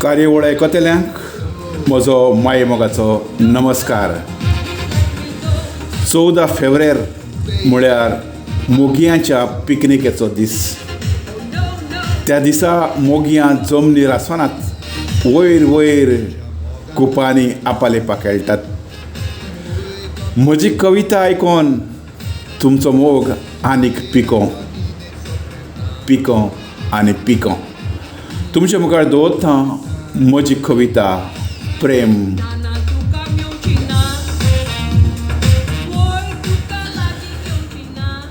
कार्यावळ आयकतल्यांक म्हजो मायेमोगाचो नमस्कार. 14 फेब्रेर म्हळ्यार मोगयांच्या पिकनिकेचो दीस. त्या दिसा मोगयां जमनीर आसनात, वयर वयर कुपांनी आपालिपा खेळटात. म्हजी कविता आयकून तुमचो मोग आनीक पिको पिको आनी पिको. तुमचे मुखार दवरता म्हजी कविता प्रेम.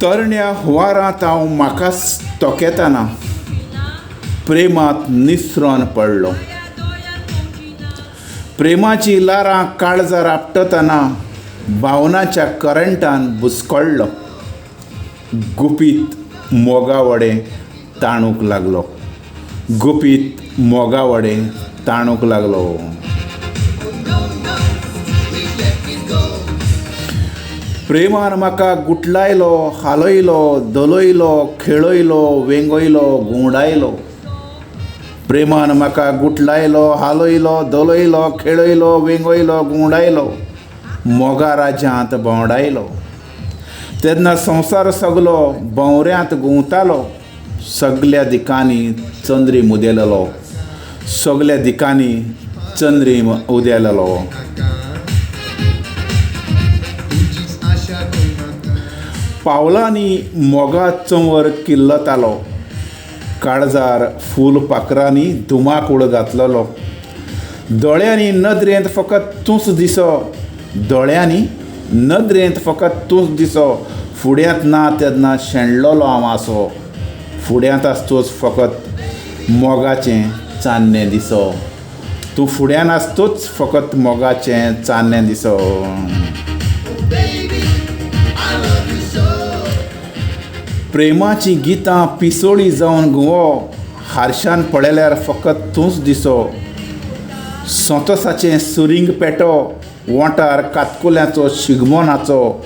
तरण्या हुवारांत हांव म्हाकाच तोखेतना प्रेमांत निसरोन पडलो. प्रेमाची लारां काळजार आपटतना भावनाच्या करंटान बुसकडलो. गुपीत मोगावडे ताणूंक लागलो. गुपीत मोगावडे ताणूंक लागलो. प्रेमान म्हाका गुटलायलो, हालयलो, धोलयलो, खेळयलो, वेंगयलो, घुंवडायलो. प्रेमान म्हाका गुटलायलो, हालयलो, धोलयलो, खेळयलो, वेंगयलो, घुंवडायलो, मोगा राज्यांत भोंवडायलो. तेन्ना संवसार सगलो भोंवऱ्यांत घुंवतालो. सगल्या दिकांनी चंद्रीम उदेलेलो. सगल्या दिकांनी चंद्रीम उदेलेलो. पावलांनी मोगा चंवर किल्लतालो. काळजार फूल पाखरांनी धुमाकूळ घातलेलो. दोळ्यांनी नदरेंत फकत तूंच दिसो. दोळ्यांनी नदरेंत फकत तूंच दिसो. फुड्यांत ना तेन्ना शेणलेलो हांव आसो. फुड्यांत आसतोच फकत मोगाचें चान्नें दिसो. तूं फुड्यान आसतोच फकत मोगाचें चान्नें दिसो. प्रेमाचीं गितां पिसोळी जावन घुंवो. हारशान पळयल्यार फकत तूंच दिसो. संतोसाचें सुरींग पेटो. वोंठार कातकुल्यांचो शिगमो नाचो.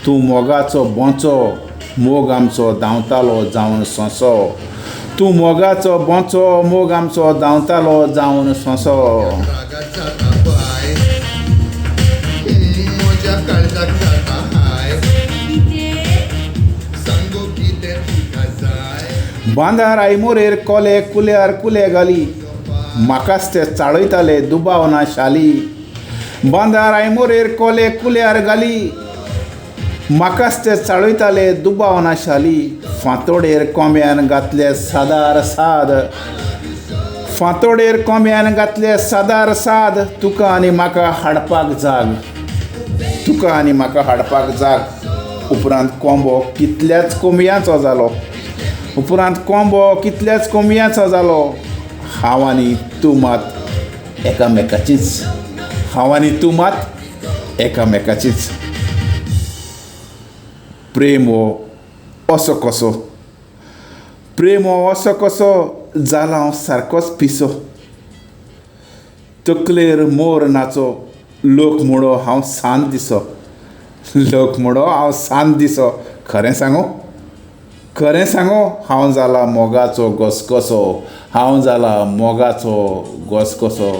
तूं मोगाचो बोंचो. मोग आमचो धांवतालो जावन सोंसो. तूं मोगाचो बोंचो. मोग आमचो धांवतालो जावन सोंसो. बांदार आयमोरेर कोले कुल्यार कुले घाली. म्हाकाच ते चाळयताले दुबाव ना शाली. बांदार आयमोरेर कोले कुल्यार घाली. म्हाकाच ते चाळयताले दुबाव ना शाली. फांतोडेर कोंब्यान घातले सादार साद. फांतोडेर कोंब्यान घातले सादार साद. तुका आनी म्हाका हाडपाक जाग. तुका आनी म्हाका हाडपाक जाग. उपरांत कोंबो कितल्याच कोंबयांचो जालो. उपरांत कोंबो कितल्याच कोंबयांचो जालो. हांव आनी तूं मात एकामेकाचीच. हांव आनी तूं मात एकामेकाचीच. प्रेम हो असो कसो. प्रेम हो असो कसो जाला हांव सारकोच पिसो. तकलेर मोर नाचो. लोक म्हणो हांव सांत दिसो. लोक म्हणो हांव सांत दिसो. खरें सांगू, खरें सांगू, हांव जाला मोगाचो घसघसो. हांव जाला मोगाचो घसघसो.